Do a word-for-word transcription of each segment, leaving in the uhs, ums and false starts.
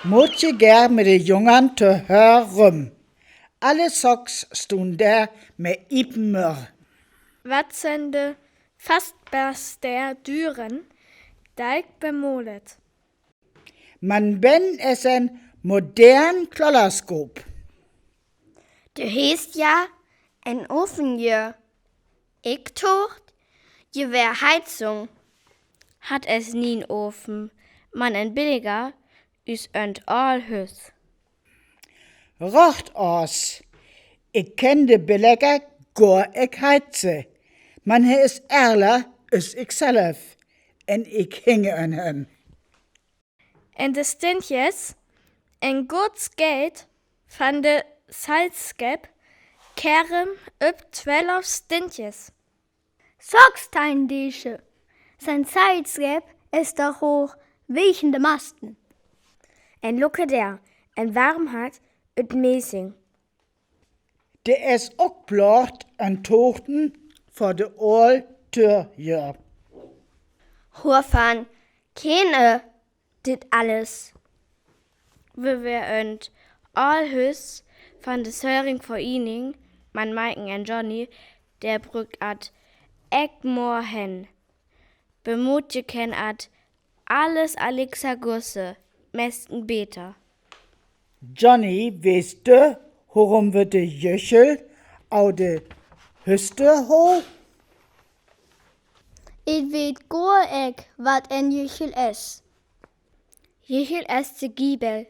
Mootje gær me de Jungern to hör rüm. Alle Socks stund dor me ipen Mör. Wat sent de fastbaste Düren, dei ik bemolet. Man ben es en modern Klollerskop. De hest ja en Ofen je. Ik tocht, je wär Heizung. Hat es nien Ofen, man en billiger, üs en aal Hüs. Rocht as, ik kenn de billiger gor ek heize. Man he is ärler üs ik self. En ik hinge an hem. En de Stintjes, en goot Geld van de Seilskep, kerm op twelf Stintjes. Socks, tein Deesche, sein Seilskep es doch hooch wegen de Masten. En lukke der, en Warmheit ut Mesing. De es ok placht en Tochten vor de aal Dör. Hur van kenne dit alles? We wär en aal Hüs van de Söring Vereening, man Meiken en Johnny, der brükt at ek mor hen. Bemut je kenn at alles Alexa Gusse, mesken beter. Johnny, weetst de, worüm we de Jöchel au de Hüste ho? Ik weet gor ek, wat en Jöchel es. Jöchel es de Giebel.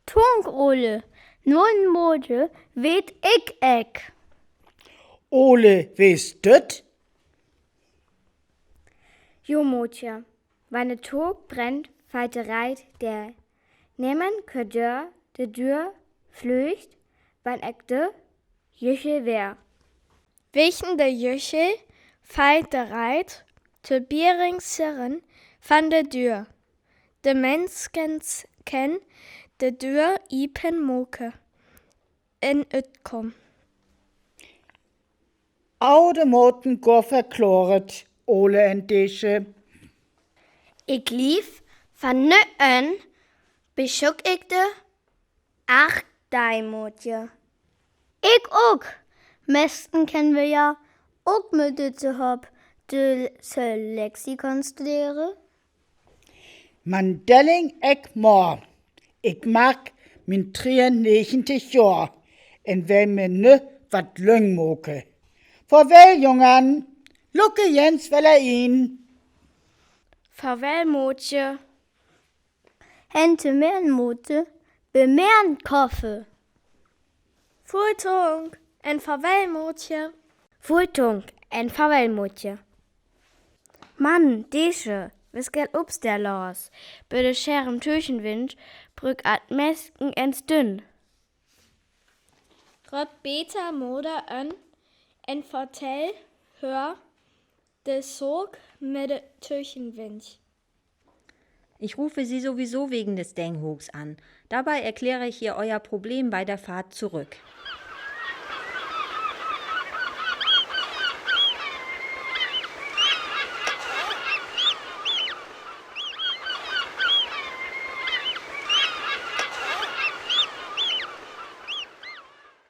Tunk, Ole, no en Mootje weet ik ek. Ole, weetst de? Jo, Mootje, wann de Took brennt, feit de Reit der. Nemmen kö dör, de Dür flücht, wann ek de Jöchel wär. Wegen de Jöchel feit de Reit de Bieringseren van de Dür. De Menskens kenn de Dür ipen moke en utkom. Au de Moten gor verkloret, Ole en Deesche. Ik lief van nu an besjük ik de Ach, dei Mootje. Ik ok. Mesken kenn we ja ok mit düt Hopp de Lexikon studere. Man Delling, ek mor. Ik maak mien drieunnegentig Johr en well me nu wat lüng moke. Farwel, Jungern. Lukke Jens weller in. Farwel, Mootje. Hen to mern, Mootje, be mern Koffe. Vull Tunk en farwel, Mootje. Vull Tunk en farwel, Mootje. Mann, Deesche, we schell opstaan, los. Bie de Scherm Tüchenwinch brükt at mesken en Stünn. Ropp Beta Moder an en vertell hör de Saak mit de Tüchenwinch. Ich rufe Sie sowieso wegen des Denghogs an. Dabei erkläre ich ihr euer Problem bei der Fahrt zurück.